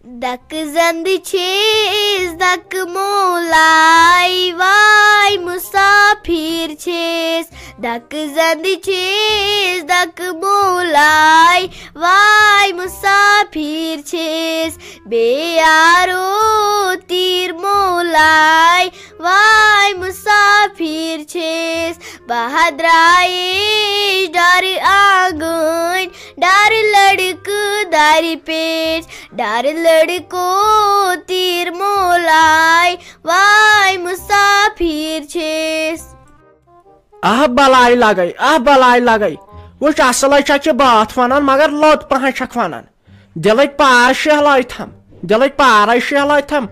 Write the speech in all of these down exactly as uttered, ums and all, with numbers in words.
دکہٕ زندٕ چھِس دکہٕ مولای، واے مُسافِر چھِس۔ دکہٕ زندٕ چھِس دکہٕ مولای، واے مُسافِر چھِس۔ بے یارو تیٖر مولای، واے مُسافِر چھِس۔ بہٕ ہا درٛایس ڈرٕ آنگن، ڈرٕ لڑکہٕ درِ پیٹھ، ڈرٕ لڑکو تیٖر مولای، واے مُسافِر چھِس۔ آہ بلاے لگے، آہ بلاے لگے۔ وٕچھ، اصل ہے چھکھ یہِ باتھ ونان، مگر لوٚت پہن چھکھ ونان۔ دلٕکۍ پار شیہلٲوتھم، دلٕکۍ پارے شیہلٲوتھم۔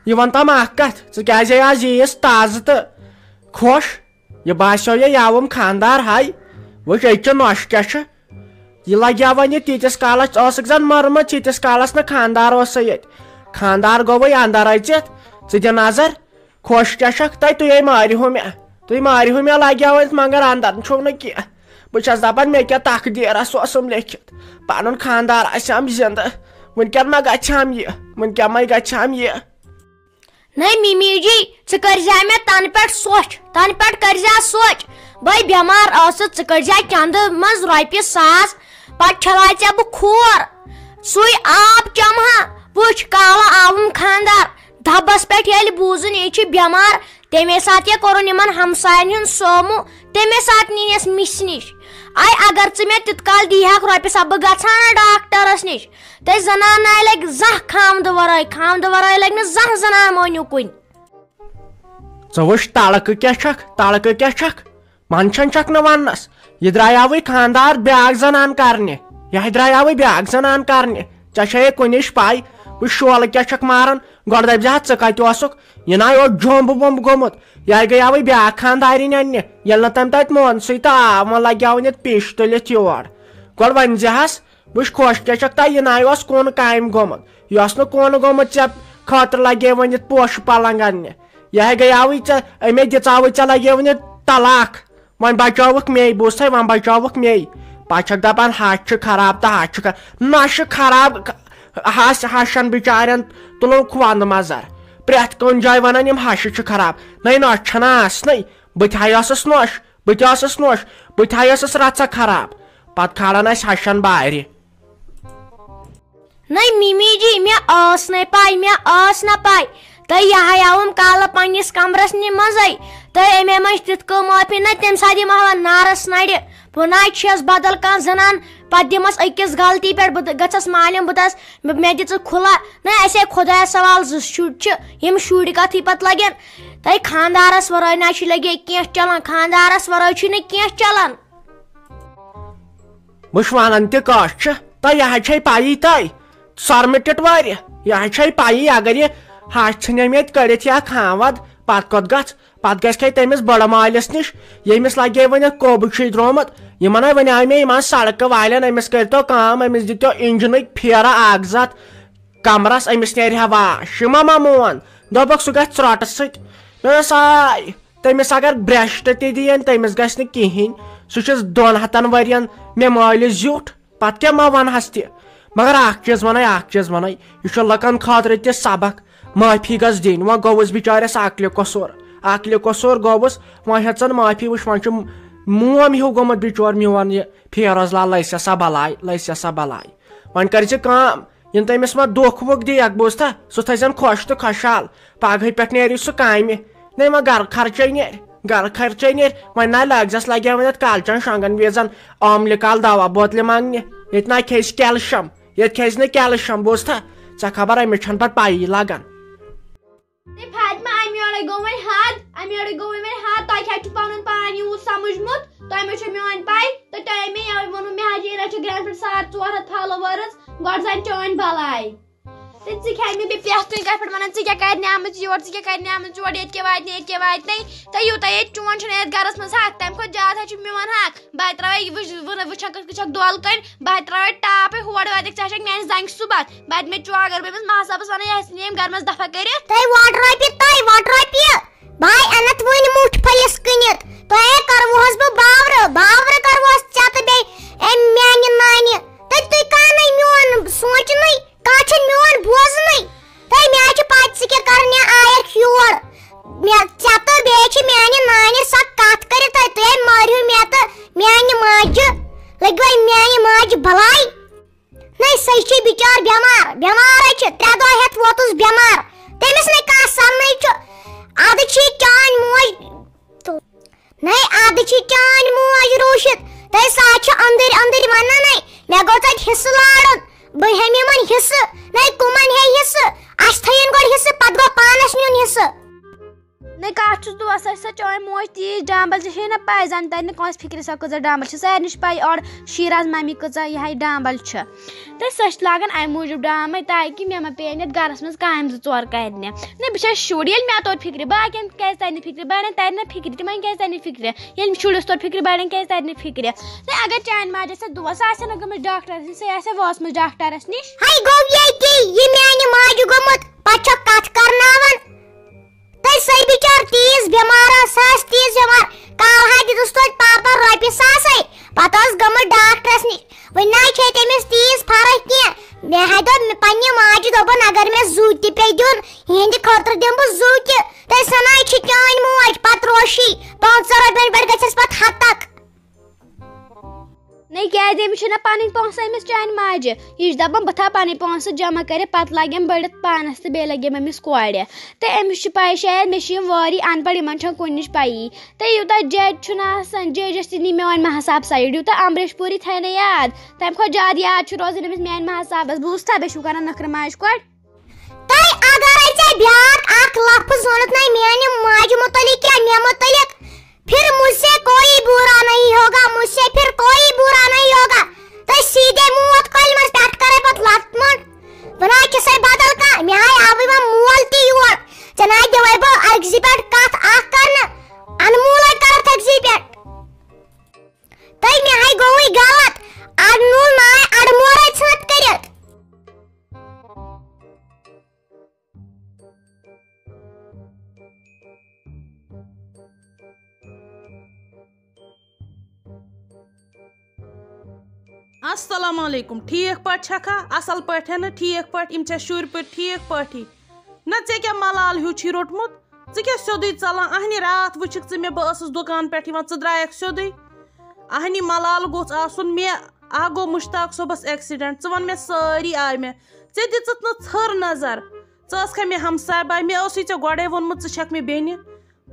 یہِ ون تم اکھ کتھ، ژٕ کیازے آز ییٖیس تازٕ تہٕ خۄش؟ یہِ باسیو یہِ یاوُم خاندار ہاے۔ وٕچھ، ییٚتہِ چھِ نۄشہِ کیٛاہ چھِ۔ یہِ لگیو وۄنۍ یہِ تیٖتِس کالس، ٲسٕکھ زن مٔرمٕژ ییٖتِس کالس نہٕ خاندار اوسے ییٚتہِ۔ خاندار گوٚوٕے اندر أژِتھ۔ ژٕ دِ نظر، خۄش کیٛاہ چھکھ تۄہہِ؟ تُہۍ ہے مٲرِہو مےٚ، تُہۍ مٲرِہو مےٚ، لگیو وۄنۍ مگر اندر چھُو نہٕ کینٛہہ۔ بہٕ چھس دپان مےٚ کیٛاہ تقدیرس اوسُم لیکھِتھ، پنُن خاندار آسہِ ہم زندٕ، وٕنکٮ۪ن ما گژھِ ہم یہِ، وٕنکٮ۪ن ما گژھِ ہم یہِ۔ نَے مِمی جی، ژٕ کٔرۍ زِ مےٚ تَنہٕ پٮ۪ٹھ سۄچھ، تَنہٕ پٮ۪ٹھ کٔرۍ زِ سۄچھ۔ بَے بٮ۪مار ٲسٕس، ژٕ کٔرۍ زِ چَندٕ منٛز رۄپیہِ ساس، پَتہٕ کھٮ۪وان ژےٚ بہٕ کھور۔ سُے آب چَمہٕ ہا۔ وٕچھ، کالہٕ آوُم خانٛدار، دَبَس پٮ۪ٹھ ییٚلہِ بوٗزُن یہِ چھِ بٮ۪مار، تَمے ساتہٕ یہِ کوٚرُن یِمَن ہمساین ہُنٛد سوموٗ، تَمے ساتہٕ نِنَس مِسہِ نِش۔ اَے اگر ژٕ مےٚ تیُتھ کال دیٖہَکھ رۄپیہِ سا، بہٕ گژھٕ ہا نہٕ ڈاکٹرَس نِش۔ تہٕ زنان ناے لگہِ زانٛہہ خامدٕ ورٲے، خامدٕ ورٲے لگہِ نہٕ زانٛہہ زنان مٲنِو کُنہِ۔ ژٕ وٕچھ تڑکہٕ کیٛاہ چھکھ، تڑکہٕ کیٛاہ چھکھ؟ منٛدچھان چھکھ نہٕ وننس۔ یہِ درٛایاوٕے خاندار بیاکھ زنان کرنہِ، یہِ درٛایاوٕے بیاکھ زنان کرنہِ۔ ژےٚ چھےٚ کُنِچ پاے، بہٕ شولہٕ کیٛاہ چھکھ ماران؟ گۄڈٕ دپہِ زِ ہا، ژٕ کتہِ اوسُکھ؟ یہِ ناے اوس جومبہٕ وومبہٕ گوٚمُت۔ یہِ گٔیاوٕے بیاکھ خاندارِنۍ اننہِ، ییٚلہِ نہٕ تٔمۍ تتہِ مونسٕے تہٕ آو، وۄنۍ لگیاوُن یتھ پیش تُلِتھ یور۔ گۄڈٕ ؤنۍ زِ ہس، وٕچھ، خۄش کیٛاہ چھکھ تۄہہِ، یہِ ناے اوس کُن کامہِ گوٚمُت۔ یہِ اوس نہٕ کُن گوٚمُت ژےٚ خٲطرٕ لگے وۄنۍ یتھ پوشہٕ پلنگ اننہِ۔ یہِ ہے گٔیاوٕے ژےٚ، أمے دِژاوٕے ژےٚ لگے وۄنۍ یہِ طلاق۔ وۄنۍ بچاوکھ مے، بوٗزتھے، وۄنۍ بچاوکھ مے۔ پتہٕ چھکھ دپان ہش چھِ خراب تہٕ ہش چھِ خ-، نہ چھِ خراب، ہس، ہشن بچارٮ۪ن تُلوکھ ونٛدٕ مزر۔ پرٛٮ۪تھ کُنہِ جایہِ ونان یِم ہشہِ چھِ خراب۔ نَے نۄش چھنہٕ آسنٕے۔ بہٕ تہِ ہاے ٲسٕس نۄش، بہٕ تہِ ٲسٕس نۄش، بہٕ تہِ ہاے ٲسٕس رژھا خراب۔ پتہٕ کھالان اسہِ ہشن بارِ۔ نَے مِمی جی، مےٚ ٲس نَے پَے، مےٚ ٲس نہ پَے۔ تہٕ یہِ ہاے آوُم کالہٕ پننِس کمرس نہِ منٛزٕے۔ تہٕ أمۍ منٛز تیُتھ کٲم معٲفی نہ، تَمہِ ساتہٕ دِمہٕ ہا نارس نرِ۔ بہٕ نہ چھَس بدل کانٛہہ زنان، پتہٕ دِمس أکِس غلطی پٮ۪ٹھ، بہٕ گژھس مالِم، بہٕ دس، مےٚ، مےٚ دِژٕ کھُلا۔ نہ، اسے خۄدایس سوال زٕ شُرۍ چھِ، یِم شُرۍ کتھٕے پتہٕ لگن۔ تہٕ خاندارس ورٲے نہ چھُ لگے کینٛہہ چلان، خاندارس ورٲے چھُ نہٕ کینٛہہ چلان۔ بہٕ چھُس وَنان تہِ کَتھ چھِ، تہٕ یہِ حظ چھے پَیی تۄہہِ، سۄرمہٕ ٹِٹوارِ، یہِ حظ چھے پَیی، اگر یہِ ہَش ژھٕنٮ۪م ییٚتہِ کٔڑِتھ یا کھانٛوَد، پَتہٕ کوٚت گژھِ؟ پَتہٕ گژھِ ہے تٔمِس بٔڑٕ مٲلِس نِش، ییٚمِس لَگے وۄنۍ اَتھ کوٚب چھُے درٛامُت۔ یِمَن ہے وَنیٛاو مےٚ، یِمَن سڑکہٕ والٮ۪ن، أمِس کٔرۍتو کٲم، أمِس دِتو اِنجِنٕکۍ پھیرٕ اَکھ زَتھ کَمرَس، أمِس نیرِ ہا واش۔ یِمو ما مون، دوٚپُکھ سُہ گژھِ ژرٛٹہٕ سۭتۍ۔ مےٚ دوٚپُس، آے۔ تٔمِس اگر برٛشٹ تہِ دِیَن، تٔمِس گژھِ نہٕ کِہیٖنۍ۔ سُہ چھُس دۄن ہَتَن ؤرِیَن مےٚ مٲلِس زیُٹھ، پَتہٕ کیٛاہ ما وَنہَس تہِ؟ مگر اَکھ چیٖز وَنَے، اَکھ چیٖز وَنَے، یہِ چھُ لُکَن خٲطرٕ تہِ سبق، معٲفی گژھِ دِنۍ۔ وۄنۍ گوٚوُس بِچارٮ۪س عقلِ قصوٗر، عقلِ قصوٗر گوٚوُس، وۄنۍ ہٮ۪ژَن معٲفی۔ وٕچھ، وۄنۍ چھُ موم ہیوٗ گوٚمُت بِچور میون یہِ فیروز لال، لَسہِ سا بَلاے، لَسہِ سا بَلاے۔ وۄنۍ کٔرۍ زِ کٲم، یِنہٕ تٔمِس ما دھوکہٕ ووکہٕ دِیَکھ، بوٗزتھا؟ سُہ تھٲیزٮ۪ن خۄش تہٕ خۄشحال۔ پگہٕے پٮ۪ٹھ نیرِ سُہ کامہِ۔ نَے وۄنۍ گرٕ خرچے نیرِ، گرٕ خرچے نیرِ۔ وۄنۍ نہ لٲگزٮ۪س، لگہِ ہا وۄنۍ اَتھ کالچن شۄنٛگن وِزن آملہِ کال دوا بوتلہِ منٛگنہِ۔ ییٚتہِ نہ کھیٚیہِ سُہ کیلشم، ییٚتہِ کھیٚیہِ سُہ نہٕ کیلشم، بوٗزتھا؟ ژےٚ خبر أمِس چھَنہٕ پتہٕ پَیی لگان۔ ہے فاطمہ، اَمہِ یورَے گوٚو وۄنۍ حد، اَمہِ یورَے گوٚو وۄنۍ وۄنۍ حد۔ تۄہہِ کیٛازِ چھُ پَنُن پان یوٗت سَمٕجھمُت؟ تۄہہِ مہ چھو میٛٲنۍ پَے؟ تہٕ تۄہہِ مےٚ یَوٕ ووٚنوُ، مےٚ حظ یہِ رَچھِ گرٛینٛڈ پٮ۪ٹھ ساڑ ژور ہَتھ followers، گۄڈٕ زَن چٲنۍ بَلاے۔ تہٕ ژٕ کیٛازِ مےٚ بیٚیہِ پرٛٮ۪تھ کُنہِ کَتھِ پٮ۪ٹھ وَنان، ژٕ کیٛاہ کَرنہِ آمٕژ یور، ژٕ کیٛاہ کَرنہِ آمٕژ یور، ییٚتہِ کیٛاہ واتہِ نہٕ، ییٚتہِ کیٛاہ واتہِ نَے؟ تہٕ یوٗتاہ ییٚتہِ چون چھُنہٕ یَتھ گَرَس منٛز حق، تَمہِ کھۄتہٕ زیادٕ حظ چھُ میون حق۔ بہٕ ہا ترٛاوَے یہِ وٕچھ-، وٕنہٕ وٕچھان کِتھ کٔنۍ چھَکھ دۄل کٔنۍ، بہٕ ہا ترٛاوَے ٹاپَے ہور واتَکھ ژٕ ہَچھَکھ میٛانہِ زَنٛگہِ سُبَتھ۔ بَتہٕ مےٚ چُھ اگر بہٕ أمِس ماہ صٲبَس وَنَے، یہِ آسہِ نہٕ ییٚمۍ گَرٕ منٛز دَفع کٔرِتھ۔ تۄہہِ وۄٹھ رۄپیہِ، تۄہہِ وۄٹھ رۄپیہِ۔ بہٕ ہا اَنَتھ وٕنۍ مُٹھ پھٔلِس کٕنِتھ۔ تۄہہِ ہے کَرٕوہَس بہٕ باورٕ، باورٕ کَرٕوہَس ژےٚ تہٕ بیٚیہِ أمۍ میٛانہِ نانہِ۔ تہٕ تُہۍ کانٛہہ نَے میون سونٛچنٕے، کانٛہہ چھُنہٕ میون بوزان۔ بٮ۪مارے چھِ، ترٛےٚ دۄہ ہٮ۪تھ ووتُس بٮ۪مار۔ تٔمِس نَے کانٛہہ سَننٕے چھُ۔ اَدٕ چھِ یہِ چٲنۍ موج، نَے اَدٕ چھِ چٲنۍ موج روٗشِتھ۔ تہٕ سۄ چھِ أنٛدٕرۍ أنٛدٕرۍ وَنان، نَے مےٚ گوٚژھ اَتہِ حِصہٕ لارُن۔ بہٕ ہٮ۪مہٕ یِمَن حِصہٕ۔ نَے کٕمَن ہے حِصہٕ؟ اَسہِ تھٲیِن گۄڈٕ حِصہٕ، پَتہٕ گوٚو پانَس نیُن حِصہٕ۔ نَے کَتھ چھُس دوسَے، سۄ چٲنۍ موج تیٖژ ڈامبل چھِ، چھے نہ پَے زَن تَرِ نہٕ کٲنٛسہِ فِکرِ سۄ کۭژاہ ڈامبل چھِ۔ سارنٕے چھِ پَے اورٕ شیٖراز ممی کۭژاہ یہِ ہا یہِ ڈامبل چھِ۔ تہٕ سۄ چھِ لاگان اَمہِ موٗجوٗب ڈرامَے تاکہِ مےٚ ما پیٚیَن یَتھ گَرَس منٛز کامہِ زٕ ژور کَرنہِ۔ نَے بہٕ چھَس شُر، ییٚلہِ مےٚ توٚر فِکرِ، باقیَن کیٛازِ تَرِ نہٕ فِکرِ؟ بَڑٮ۪ن تَرِ نہ فِکرِ، تِمَن کیٛازِ تَرِ نہٕ فِکرِ؟ ییٚلہِ شُرِس توٚر فِکرِ، بَڑٮ۪ن کیٛازِ تَرِ نہٕ فِکرِ؟ نَے اگر چانہِ ماجہِ آسہِ ہا دوس، سۄ آسہِ ہا نہٕ گٔمٕژ ڈاکٹرَس نِش، سۄ آسہِ ہا وٲژمٕژ ڈاکٹرَس نِش۔ ہَے گوٚو ییٚتی، یہِ میٛانہِ ماجہِ گوٚمُت، پَتہٕ چھَکھ کَتھ کَرناوان۔ تہٕ سۄے بِچٲر تیٖژ بٮ۪مار ٲس، سۄ ٲس تیٖژ بٮ۪مار۔ کالہٕ ہا دِتُس توتہِ پاپَن رۄپیہِ ساسَے، پَتہٕ ٲس گٔمٕژ ڈاکٹرَس نِش۔ وۄنۍ نہ چھے تٔمِس تیٖژ فرق کینٛہہ۔ مےٚ ہا دوٚپ مےٚ پنٛنہِ ماجہِ، دوٚپُن، اگر مےٚ زُو تہِ پیٚیہِ دیُن، یِہِنٛدِ خٲطرٕ دِمہٕ بہٕ زُو تہِ۔ تہٕ سۄ نہ چھِ چٲنۍ موج، پَتہٕ روشی، پانٛژَن رۄپیَن پٮ۪ٹھ گژھٮ۪س پَتہٕ ہَتَکھ۔ نَے کیٛازِ؟ أمِس چھِنہ پَنٕنۍ پونٛسہٕ أمِس چانہِ ماجہِ۔ یہِ چھِ دَپان، بہٕ تھاوٕ پَنٕنۍ پونٛسہٕ جمع کٔرِتھ، پَتہٕ لَگٮ۪م بٔڑِتھ پانَس تہٕ بیٚیہِ لَگٮ۪م أمِس کورِ۔ تہٕ أمِس چھِ پَے شاید مےٚ چھِ یِم وٲری اَن پَڑھ، یِمَن چھَنہٕ کُنِچ پَیی۔ تہٕ یوٗتاہ جج چھُنہٕ آسان، ججَس تہِ نی میون ماہ صاحب سایڈ، یوٗتاہ امریش پوٗری تھایہِ نہٕ یاد۔ تَمہِ کھۄتہٕ زیادٕ یاد چھُ روزان أمِس میٛانہِ ماہ صاحبَس۔ بوٗزتھا، بیٚیہِ چھُو کَران نٔکھرٕ ماجہِ کورِ۔ تۄہہِ اگرے ژےٚ بیٛاکھ اکھ لفظ ووٚنُتھ نَے میٛانہِ ماجہِ مُتعلِق یا مےٚ مُتعلِق، پھر مجھ سے کوئی برا نہیں ہوگا، مجھ سے پھر کوئی برا نہیں ہوگا۔ تہٕ سیٖدے موت کۄلہِ منٛز پٮ۪ٹھ کرے پتہٕ لتھ مۄنڈ۔ بہٕ نہ چھسے بدل کانٛہہ، مےٚ ہاے آوٕے وۄنۍ مول تہِ یور۔ ژےٚ نہ دِوے بہٕ أکسٕے پٮ۪ٹھ کتھ اکھ کرنہٕ، انمولے کرتھ أکسٕے پٮ۪ٹھ۔ تہٕ مےٚ ہاے گوٚوٕے غلط، انمول ناے اڈمورے ژھٕنتھ کٔرِتھ۔ السلام علیکم، ٹھیک پٲٹھۍ چھکھا؟ اصل پٲٹھۍ نہٕ؟ ٹھیک پٲٹھۍ، یِم چھا شُرۍ پٲٹھۍ ٹھیک پٲٹھی؟ نہ، ژےٚ کیٛاہ ملال ہیوٗ چھی روٚٹمُت؟ ژٕ کیٛاہ سیوٚدُے ژلان؟ اہنہِ راتھ وٕچھِکھ ژٕ مےٚ، بہٕ ٲسٕس دُکان پٮ۪ٹھ یِوان، ژٕ درٛایَکھ سیوٚدُے۔ اہنہِ ملال گوٚژھ آسُن مےٚ۔ اکھ گوٚو مُشتاق صٲبَس ایکسیڈنٹ، ژٕ وَن مےٚ، سٲری آے مےٚ۔ ژےٚ دِژٕتھ نہٕ ژھٔر نظر۔ ژٕ ٲسکھا مےٚ ہمساے باے؟ مےٚ اوسُے ژےٚ گۄڈَے ووٚنمُت، ژٕ چھَکھ مےٚ بیٚنہِ۔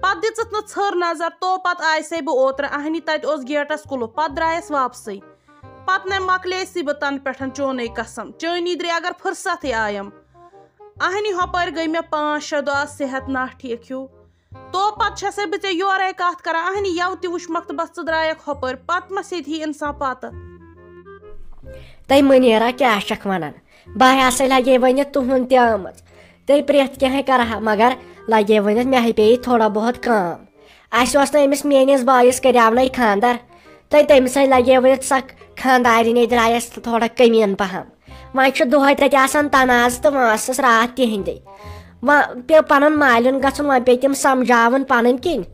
پَتہٕ دِژٕتھ نہٕ ژھٔر نظر۔ تو پَتہٕ آیسَے بہٕ اوترٕ، اہنہِ تَتہِ اوس گیٹَس کُلُف، پَتہٕ درٛایَس واپسٕے۔ پَتہٕ نَے مۄکلیسٕے بہٕ تَنہٕ پٮ۪ٹھ چونُے قسم، چٲنی درٛے اگر فرصتھٕے آیم۔ اہنہِ ہۄپٲرۍ گٔے مےٚ پانٛژھ شےٚ دۄہ آز صحت ناٹھیٖک ہیوٗ۔ تو پتہٕ چھسے بہٕ ژےٚ یورے کتھ کران، اہنہِ یَوٕ تہِ وٕچھمکھ تہٕ بس ژٕ درٛایکھ ہۄپٲرۍ، پتہٕ ما سیٚدِ ہی انسان پتہٕ۔ تۄہہِ مُنیرا کیٛاہ چھکھ ونان؟ بہٕ ہسا لگے ؤنِتھ تُہُنٛد تہِ آمٕژ۔ تُہۍ پرٛٮ۪تھ کینٛہہ کرٕ ہا، مگر لگے ؤنِتھ مےٚ ہے پیٚیہِ تھوڑا بہت کٲم۔ اسہِ اوس نہٕ أمِس میٲنِس بٲیِس کریاونَے خانٛدر، تہٕ تٔمِس ہے لگے ؤنِتھ سۄ خانٛدارِنۍ درٛایس تھوڑا کٔمیٖن پہم۔ وۄنۍ چھُ دۄہے تتہِ آسان تنازٕ تہٕ وۄنۍ ٲسٕس راتھ تِہنٛدے۔ وۄنۍ پیوٚو پنُن مالیُن گژھُن، وۄنۍ پیٚیہِ تِم سمجھاوُن پنٕنۍ کِنۍ۔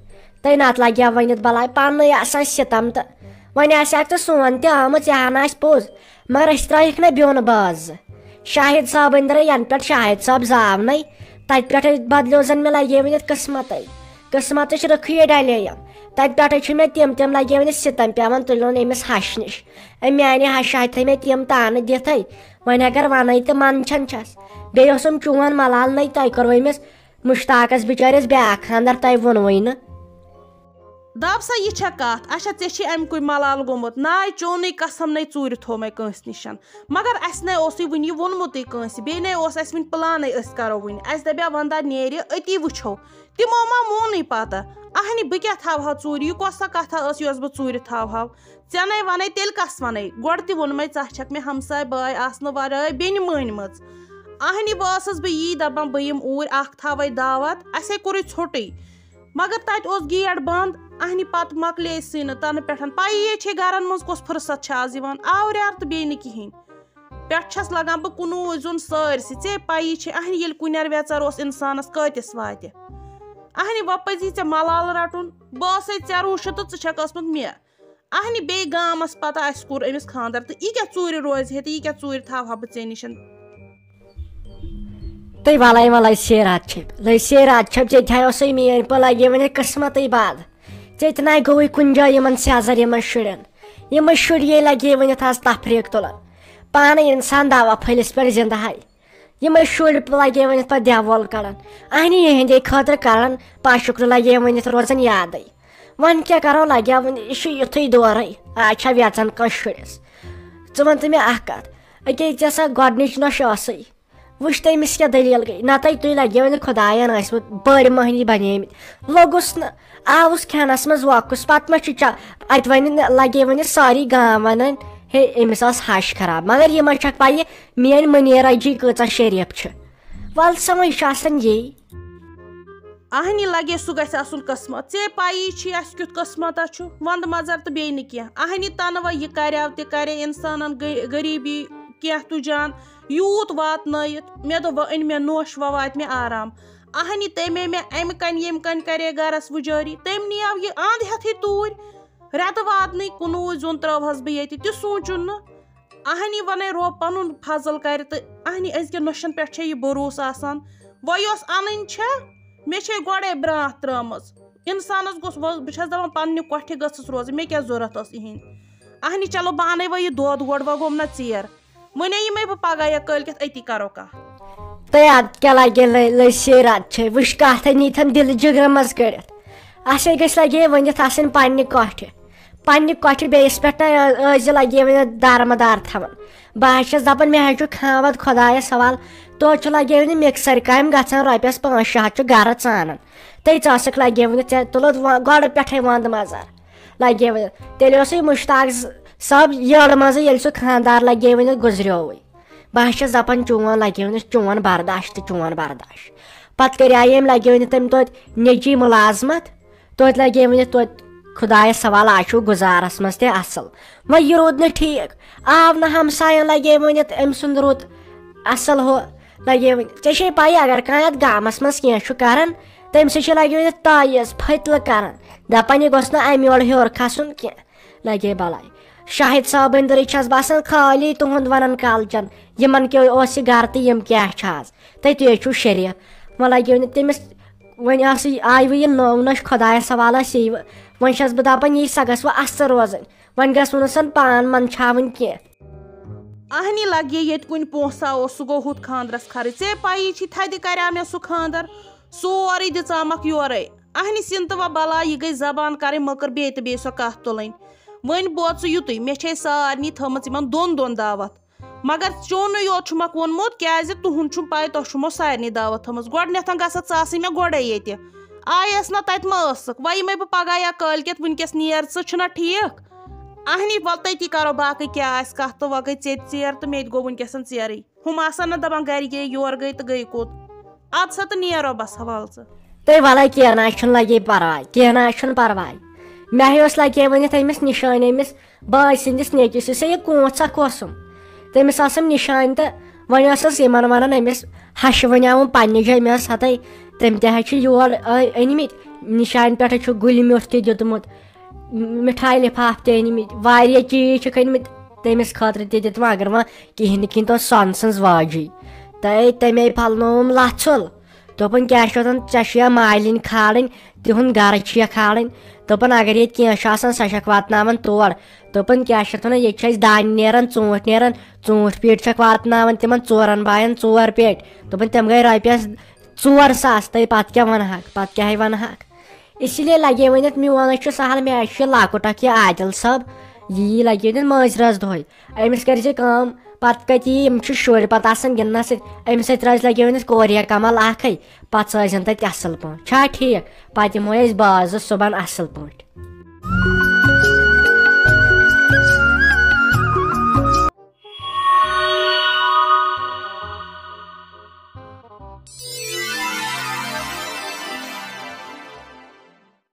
تہٕ نتہٕ لگہِ ہا ؤنِتھ بلاے پننُے آسان ستم تہٕ وۄنۍ آسہِ ہاکھ ژٕ سون تہِ آمُت، یہِ ہنا آسہِ پوٚز، مگر أسۍ ترٛٲیِکھ نہ بیوٚن باز۔ شاہد صٲبٕنۍ درٛاے ینہٕ پٮ۪ٹھ شاہد صٲب زاونَے، تتہِ پٮ۪ٹھے بدلیو زن مےٚ لگے ؤنِتھ قٕسمتٕے۔ قٕسمتٕچ رٕکھٕے ڈلییَم۔ تتہِ پٮ۪ٹھے چھُ مےٚ تِم تِم لگے ؤنِتھ ستم پٮ۪وان، تُلُن أمِس ہش نِش۔ أمۍ میانہِ ہشہِ ہتہِ تھٲے مےٚ تِم تانہٕ دِتھٕے۔ وۄنۍ اگر ونے تہٕ منٛدچھان چھس۔ بیٚیہِ اوسُم چون ملال نَے، تۄہہِ کوٚروٕ أمِس مشتاقس بچٲرِس بیٛاکھ خانٛدر، تۄہہِ ووٚنوُے نہٕ۔ دپ سا، یہِ چھا کتھ؟ اچھا، ژےٚ چھے امہِ کُے ملال گوٚمُت؟ ناے، چونُے قسم نَے ژوٗرِ تھوو مےٚ کٲنٛسہِ نِش۔ مگر اسہِ نَے اوسُے وُنہِ یہِ ووٚنمُتٕے کٲنٛسہِ، بیٚیہِ نَے اوس اسہِ وُنہِ پلانٕے أسۍ کرو وُنہِ۔ اسہِ دپیٛاو ونٛدا نیرِ، أتی وٕچھو۔ تِمو ما مونُے پتہٕ؟ اہنہِ، بہٕ کیٛاہ تھاوہا ژوٗرِ؟ یہِ کۄس سا کتھا ٲس یۄس بہٕ ژوٗرِ تھاوہاو؟ ژےٚ نے ونے، تیٚلہِ کس ونے؟ گۄڈٕ تہِ ووٚنمے، ژٕ چھکھ مےٚ ہمساے بٲے آسنہٕ ورٲے بیٚنہِ مٲنمٕژ۔ اہنہِ، وۄنۍ ٲسٕس بہٕ یی دپان، بہٕ یِمہٕ اوٗرۍ، اکھ تھاوے دعوت، اسے کوٚرُے ژھوٚٹٕے۔ مگر تتہِ اوس گیٹ بند۔ اہنہِ، پتہٕ مۄکلے سٕے نہٕ تنہٕ پٮ۪ٹھ۔ پیی چھے گرن منٛز کۄس فرصت چھِ آز یِوان، آوریار تہٕ بیٚیہِ نہٕ کِہینۍ۔ پٮ۪ٹھ چھس لگان بہٕ کُنوُے زوٚن سٲرسٕے۔ ژےٚ پیی چھے، اہنہِ، ییٚلہِ کُنٮ۪ر ویژر اوس انسانس کۭتِس واتہِ۔ اہنہِ، وۄنۍ پزی ژےٚ ملال رٹُن۔ بہٕ ٲسے ژےٚ روٗشِتھ تہٕ ژٕ چھکھ ٲسمٕژ مےٚ۔ اہنہِ، بیٚیہِ گامس پتہ اسہِ کوٚر أمِس خانٛدر، تہٕ یہِ کیٛاہ ژوٗرِ روزِ ہے تہٕ یہِ کیٛاہ ژوٗرِ تھاوہا بہٕ ژےٚ نِش؟ تہٕ وَلَے وَلَے سیرات چھٔپۍ، لٔج سیرات چھٔپۍ، ژےٚ تہِ ہا اوسُے میٛٲنۍ پٲٹھۍ لگے وۄنۍ قٕسمتٕے بد۔ ژےٚ تہِ نَے گوٚوُے کُنہِ جایہِ یِمن سیزر یِمن شُرٮ۪ن۔ یِمے شُرۍ یے لگے ؤنِتھ آز تفریٖق تُلان۔ پانہٕ انسان دوا پھٔلِس پٮ۪ٹھ زندٕ ہاے۔ یِمے شُرۍ لگے ؤنِتھ پتہٕ دٮ۪وول کڑان۔ اہنہِ یِہنٛدے خٲطرٕ کران پاشُکرُ لگے ؤنِتھ روزان یادٕے۔ وۄنۍ کیٛاہ کرو، لگیو وۄنۍ، یہِ چھُ یُتھُے دورے۔ آز چھا ویژان کانٛہہ شُرِس؟ ژٕ وَن تہٕ مےٚ اکھ کتھ، أکے ژےٚ سا گۄڈنِچ نۄش ٲسٕے، وٕچھ تٔمِس کیٛاہ دٔلیٖل گٔے؟ نتہٕ تُہۍ لگیو وۄنۍ خۄداین ٲسمٕتۍ بٔڑۍ مٔہنی بنیمٕتۍ۔ لوٚگُس نہٕ، آوُس کھٮ۪نس منٛز وۄکُس، پتہٕ ما چھُ چا-، اتہِ وۄنۍ لگے وۄنۍ سٲری گام ونان، ہے، أمِس ٲس ہش خراب۔ مگر یہِ ما چھکھ پَیہِ، میٲنۍ منیرا جی کۭژاہ شریف چھِ۔ ول سا، وۄنۍ چھُ آسان یی۔ اہنہِ لگے سُہ گژھِ آسُن قسمت۔ ژےٚ پَیی چھِ اَسہِ کیُتھ قسمتا چھُ، وندٕ مزر تہٕ بیٚیہِ نہٕ کینٛہہ۔ اہنہِ تنہٕ وۄنۍ یہِ کریو تہِ کرے اِنسانن غ-، غریٖبی کینٛہہ تُجان، یوٗت واتنٲیِتھ۔ مےٚ دوٚپ، وۄنۍ أنۍ مےٚ نوش، وۄنۍ واتہِ مےٚ آرام۔ اہنہِ تٔمۍ مےٚ اَمہِ کنہِ ییٚمہِ کنہِ کرے گرس وُجٲری، تٔمۍ نِیو یہِ اند ہٮ۪تھٕے توٗرۍ۔ رٮ۪تہٕ واتنٕے کُنوُہ زیُن ترٲوہس بہٕ ییٚتہِ، تہِ سوٗنچُن نہٕ۔ اہنہِ ونے رۄب پنُن فضل کرِ تہٕ اہنہِ أزکٮ۪ن نۄشن پٮ۪ٹھ چھے یہِ بروسہٕ آسان۔ وۄنۍ یۄس انٕنۍ چھےٚ، مےٚ چھے گۄڈے برٛانٛتھ ترٲمٕژ۔ انسانس گوٚژھ، وۄنۍ بہٕ چھس دپان پننہِ کۄٹھِ گٔژھٕس روزٕنۍ، مےٚ کیٛاہ ضروٗرت ٲس اِہِنٛدِ؟ اہنہِ چلو بہٕ انَے وۄنۍ یہِ دۄد وۄد، وۄنۍ گوٚم نہ ژیر۔ وۄنۍ یِمے بہٕ پگاہ یا کٲلۍ کٮ۪تھ أتی کرو کتھ۔ تہٕ ادٕ کیٛاہ لگہِ لٔ-، لٔسۍ رد چھے، وٕچھ کتھ ہے نیٖتھن دِلہٕ جگرٕ منٛز کٔڑِتھ۔ اسے گژھِ لگے ؤنِتھ آسٕنۍ پننہِ کۄٹھِ۔ پننہِ کۄٹھِ بیٚیِس پٮ۪ٹھ نہ ٲسۍ زِ لگے ؤنِتھ دارمدار تھاوان۔ بہٕ حظ چھس دپان مےٚ حظ چھُ خاوند خۄدایس حوال، توتہِ چھُ لگے ؤنِتھ مِکسر کامہِ گژھان رۄپیس پانٛژھ شےٚ ہتھ چھُ گرٕ ژانان۔ تہٕ ژاسٕکۍ لگے ؤنِتھ ژےٚ تُلُتھ وۄ-، گۄڈٕ پٮ۪ٹھے وند مزار۔ لگے ؤنِتھ۔ تیٚلہِ اوسُے مُشتاق ز-، صٲب یٔڑ منٛزٕے، ییٚلہِ سُہ خانٛدار لگے ؤنِتھ گُزریووٕے۔ بہٕ حظ چھَس دَپان، چون لگے ؤنِتھ، چون برداش تہٕ چون برداش۔ پتہٕ کریٛاے أمۍ لگے ؤنِتھ تٔمۍ توتہِ نیٚچی مُلازمت، توتہِ لگے ؤنِتھ توتہِ خۄدایَس حوالہٕ آز چھُو گُزارَس منٛز تہِ اَصٕل۔ وۄنۍ یہِ روٗد نہٕ ٹھیٖک، آو نہٕ ہمسایَن لگے ؤنِتھ أمۍ سُنٛد رُت اَصٕل ہُہ لگے ؤنِتھ۔ ژےٚ چھے پَیی اگر کانٛہہ یَتھ گامَس منٛز کینٛہہ چھُ کران، تٔمۍ سۭتۍ چھِ لگے ؤنِتھ تعویٖذ پھٔتلہٕ کران، دَپان یہِ گوٚژھ نہٕ اَمہِ یورٕ ہیوٚر کھسُن کینٛہہ۔ لگے بلاے۔ شاہد صٲبٕنۍ دٔرٕے چھَس باسان خٲلی تُہُنٛد وَنان کالچَن، یِمَن کیٛاہ اوس یہِ گرٕ تہٕ یِم کیٛاہ چھِ آز۔ تہٕ تُہۍ چھِو شریف۔ وۄنۍ لگیو نہٕ تٔمِس، وۄنۍ ٲسٕے، آیہِ وۄنۍ یہِ نٔو نٔش خۄدایَس حوالہٕ ٲسۍ یی وۄنۍ۔ وۄنۍ چھَس بہٕ دَپان یی سۄ گٔژھ وۄنۍ اَسٕر روزٕنۍ، وۄنۍ گٔژھ وۄنۍ سۄ پان منٛدچھاوٕنۍ کینٛہہ۔ اہنی لگہِ ییٚتہِ کُنہِ پونٛسہ اوس، سُہ گوٚو ہُتھ خانٛدرَس خرٕچ۔ ژےٚ پَیی چھی تھدِ کریٛاو مےٚ سُہ خانٛدر، سورُے دِژامَکھ یورَے۔ اہنہِ سِنتہٕ وۄنۍ بلاے، یہِ گٔے زبان کَرٕنۍ مٔکٕر، بیٚیہِ تہٕ بیٚیہِ سۄ کَتھ تُلٕنۍ۔ وۄنۍ بوز ژٕ یُتُے، مےٚ چھے سارنٕے تھٲمٕژ یِمَن دۄن دۄن دعوت، مگر چونُے یوت چھُمَکھ ووٚنمُت، کیٛازِ تُہُنٛد چھُم پَے تۄہہِ چھُمو سارنٕے دعوت تھٲمٕژ۔ گۄڈٕنٮ۪تھ گژھکھ ژٕ آسٕنۍ مےٚ گۄڈَے ییٚتہِ۔ آیَس نہ تَتہِ ما ٲسٕکھ؟ وۄنۍ یِمَے بہٕ پگاہ یا کٲلۍ کٮ۪تھ، وٕنۍکٮ۪س نیر ژٕ، چھُنہ ٹھیٖک؟ اہنی وَلہٕ تٔتی کَرو باقٕے کیٛاہ آسہِ کَتھ تہٕ وۄنۍ گٔے ژےٚ تہِ ژیر تہٕ مےٚ تہِ گوٚو وٕنۍکٮ۪سَن ژیرٕے۔ ہُم آسَن نہ دَپان گَرِ گٔے، یورٕ گٔے تہٕ گٔے کوٚت؟ اَدٕ سا تہٕ نیرو بَس حوالہٕ ژٕ۔ تہٕ وَلَے کینٛہہ نہ حظ چھُنہٕ، لَگے پَرواے، کینٛہہ نہ حظ چھُنہٕ پَرواے۔ مےٚ ہے اوس لَگے ؤنِتھ أمِس نِشٲنۍ، أمِس بٲے سٕنٛدِس نیٚچوِس، یُس ہے یہِ کونٛژھ اَکھ اوسُم، تٔمِس ٲسٕم نِشٲنۍ تہٕ وۄنۍ ٲسٕس یِمَن وَنان أمِس ہَشہِ وٕنیٛاوُم پنٛنہِ جایہِ، مےٚ ٲس ہَتَے تٔمۍ تہِ حظ چھِ یور أ-، أنۍمٕتۍ، نِشانہِ پٮ۪ٹھٕ چھُ گُلہِ میوٚٹھ تہِ دیُتمُت، مِٹھایہِ لِفاف تہِ أنۍمٕتۍ، واریاہ چیٖز چھِکھ أنۍمٕتۍ تٔمِس خٲطرٕ تہِ دِتمٕتۍ، مگر وۄنۍ کِہیٖنۍ نہٕ کِہیٖنۍ، تہٕ اوس سۄنہٕ سٕنٛز واجی۔ تہٕ تَمے پھَلنووُم لَژھُل۔ دوٚپُن، "کیٛاہ چھُ وَنان، ژےٚ چھُیا مالِنۍ کھالٕنۍ، تِہُنٛد گَرٕ چھُیا کھالٕنۍ؟" دوٚپُن، "اگر ییٚتہِ کینٛہہ چھُ آسان، سۄ چھَکھ واتناوان تور۔" دوٚپُن، "کیٛاہ چھِ اَتھ وَنان، ییٚتہِ چھُ اَسہِ دانہِ نیران، ژوٗنٛٹھۍ نیران، ژوٗنٛٹھۍ پیٖٹۍ چھَکھ واتناوان تِمَن ژورَن بایَن ژور پیٹہِ۔" دوٚپُن، "تِم گٔے رۄپیَس ژور ساس، تہٕ پَتہٕ کیٛاہ وَنہٕ ہاکھ، پَتہٕ کیٛاہ ہے وَنہٕ ہاکھ؟" اسی لیے لگے ؤنِتھ میون ہے چھُ سہل، مےٚ ہے چھُ یہِ لۄکُٹ اکھ یہِ عادل صٲب، یی لگے ؤنِتھ مٲنٛزِ رٲژ دۄہے۔ أمِس کٔرۍ زِ کٲم، پتہٕ کتہِ یی، یِم چھِ شُرۍ پتہٕ آسان گِنٛدنس سۭتۍ، أمِس سۭتۍ روزِ لگے ؤنِتھ کورِ کمل اکھے، پتہٕ سٲزِن تتہِ اصل پٲٹھۍ۔ چھا ٹھیٖک؟ پتہٕ یِمو أسۍ باز صُبحن اصل پٲٹھۍ۔